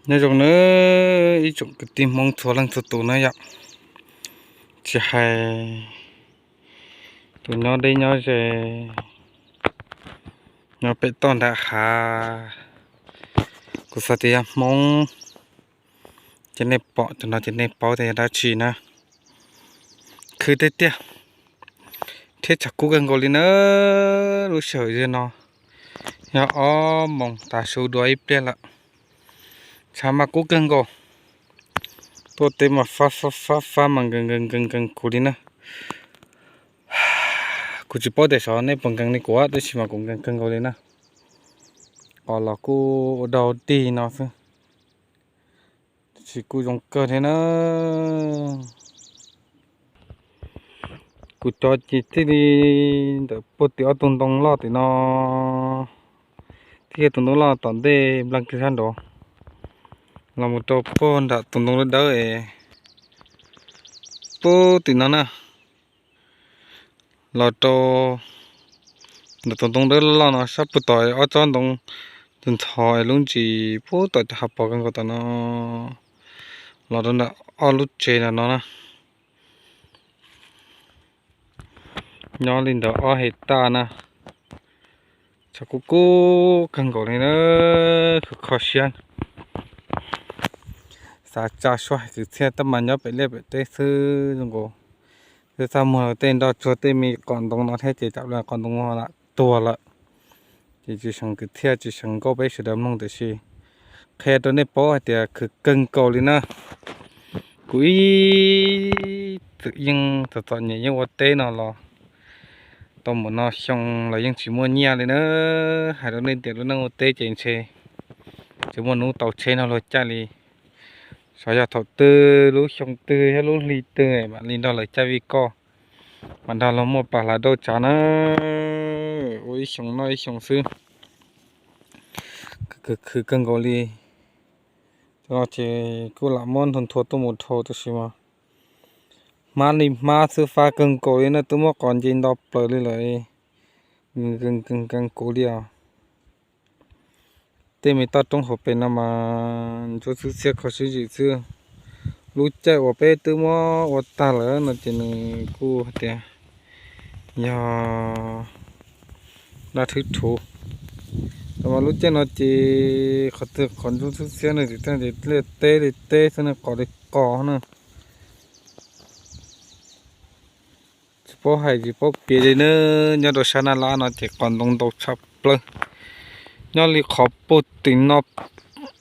Nyob zoo nawb ib tsoom kwv tij Hmoob txhua leej txhua tus na yom. Tsis hais tus nyob deb nyob ze, nyob pem toj nram hav, kuv xav tias yog Hmoob, ces nej pom cov no ces nej paub tias yog dab tsi na. Khwv tiag tiag thiab tshav kub kawg nkaus li na. Lub sij hawm no yog ob moos tav su dua ib pliag lawm, tshav mas kub kawg nkaus. Tuaj teb mas fab fab fab fab mas nkees nkees nkees nkees kuv li na. Kuv tsis paub tias xyov nej puas nkees li kuv tab sis mas kuv nkees kawg nkaus li na. Qos los kuj ua dog dig no xwb, tab sis kuj zoo kawg thiab na. Kuv cov ces thiaj li ntawm puag tim ob tug ntoo loj tim no, thiab tus ntoo loj tom ntej npleeg kiag sab nraud, los mus rau puag nram tus ntoo dawb dawb es puag tim no na, los rau ntawm tus ntoo dawb loj no sab puag tom ob tsob ntoo ntxhov es lub ntsis puag tom cov hav pos kawg nkaus tom no, los rau ntawm ob lub tsev ntawm no na. Nyob li ntawd ob hais taj na, tshav kub kub kawg nkaus li na, kho kho siab. Xav tsa suab hais kwv txhiaj tab mas nyob pem liaj pem teb xwb zoo nkaus, twb txaj muag tej nroj tsuag tej me qos ntoo no thiab ces tsam lam qos ntoo no lam tuag lawm. Ces tsis seem kwv txhiaj tsis seem nkauj peb sawv daws mloog tiam sis qhia rau nej paub hais tias khwv kawg nkaus li na. Kuv ib txwm yeej txom txom nyem yeej ua teb no los tau mus no xyoo los yeej tsis muaj nyiaj li na. Hais rau nej tias lub neej ua teb ces ntshe tsis muaj hnub tau tsheb no luag caij li. Xyov yog thaum twg lub xyoo twg thiab lub hli twg mam li nrog lawv caij vij koj, mam nrog luag muaj pas hlav dauj tsav na. Ua ib xyoo noj ib xyoo xwb, khwv kawg nkaus li. Cov no ces kuj lam muab nthua nthua tuaj mus dhau tab sis mas hmab li hmab xwb, fab kawg nkaus li na, twb muab qos nce nto plaws li lawm. Nkees nkees kuv li os. Tej me toj roob hauv pes no mas ntsuab xwb txhiab kho siab zim xwb. Lub caij uas peb twb muab ua tag lawm no ces nws kuj hais tias yog dab thwb rhuv. Tab mas lub caij no ces qhov twg qhov ntsuab xwb txhiab no ces liaj teb li teb xwb na, qos li qos na. Tsis paub hais tsis paub piav li na. Nyob rau sab Naj Lab no ces qos ntoo ntau tshaj plaws. Nyob li qhov puag tim no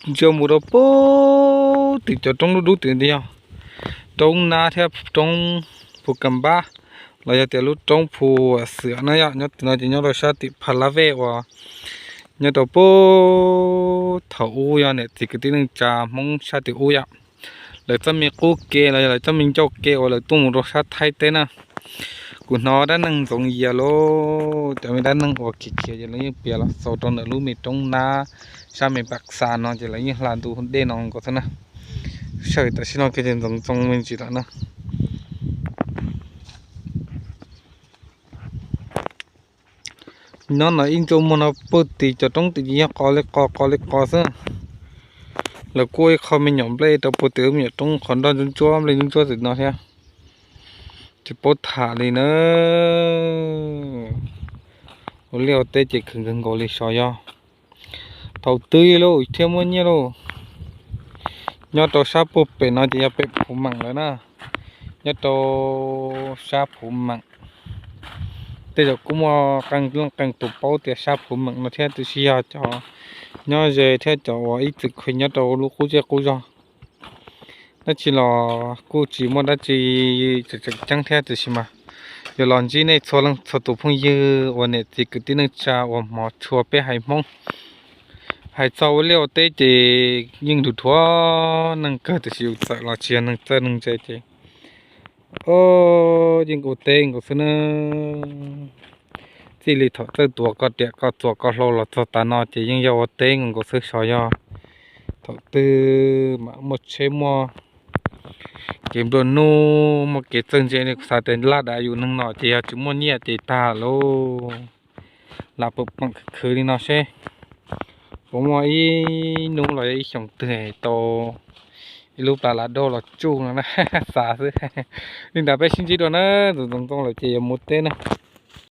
ntsia mus rau puag tim cov roob dub dub tim no yog roob Nab thiab roob Phu Kam Npab, los yog tias lub roob Phu Xwm na yom. Nyob tim no ces nyob rau sab tim Pha Lab Vej uas nyob rau puag thaum ub yog niam txiv kwv tij neej tsa Hmoob sab tim ub yom, lawv txoj me qub ke los yog lawv txoj me ncauj ke uas lawv tuaj mus rau sab Thaib teb na. Kuv hnov dab neeg Ntxoov Yias los cov me dab neeg uas khiav khiav ces lawv yeej piav los xaus rau ntawm lub me roob Nab sab me Pam Xa no ces lawv yeej hla ntu dej no nkaus xwb na. Sawm tam sim no kiag ces ntxoov ntxoo me ntsis lawm na. Nyob no ib ntsia muag no puag tim cov roob tim ces yog qos li qos qos li qos xwb. Lawv kuj ib qho me nyuam nplej rau puag tim lub me nyuam roob qhov nroj ntsuab ntsuab nplej ntsuab ntsuab tim no thiab. Tsis paub tham li na. Ua liaj ua teb ces khwv kawg nkaus li xyov yog thaum twg lauj thiaj muaj nyiaj lauj. Nyob rau sab puag pem no ces yog pem Phuv Meem lawm na. Nyob rau sab Phuv Meem, tej zaum kuj muaj qee leej qee tus paub tias sab Phuv Meem no thiab, tab sis yog cov nyob ze thiab cov uas ib txwm kheev nyob rau lub qub zej qub zog, dab tsi los kuj tsis muaj dab tsi tseem ceeb thiab, tiam sis mas yuav los ntsib nej txhua leej txhua tus phooj ywg uas niam txiv kwv tij neej tsa uas hmov tshua peb haiv Hmoob. Hais txog ua liaj ua teb ces yeej nrug dhuav neeg kawg, tiam sis yus txawm los tsis yog neeg txawj neeg ntse ces o, yeej ua teb nkaus xwb na. Txij li thaum txawj tuav ko riam ko txuas ko hlau los txog tav no ces yeej yog ua teb nkaus nkaus xwb, xyov yog thaum twg mam muaj tsheb muaj kev nplua nuj muaj kev txawj ntse li. Kuv xav tias laj dav yus neeg no ces yog tsis muaj nyiaj ces tag lauj. Lam pam pam khwv khwv li no seb Puas muaj ib hnub los yog ib xyoos twg tau ib lub plas las daug los tsuj no na, xav xwb. Li ntawd peb sib ntsib dua na, tus ntxoov ntxoo lawm ces yuav mus teb na.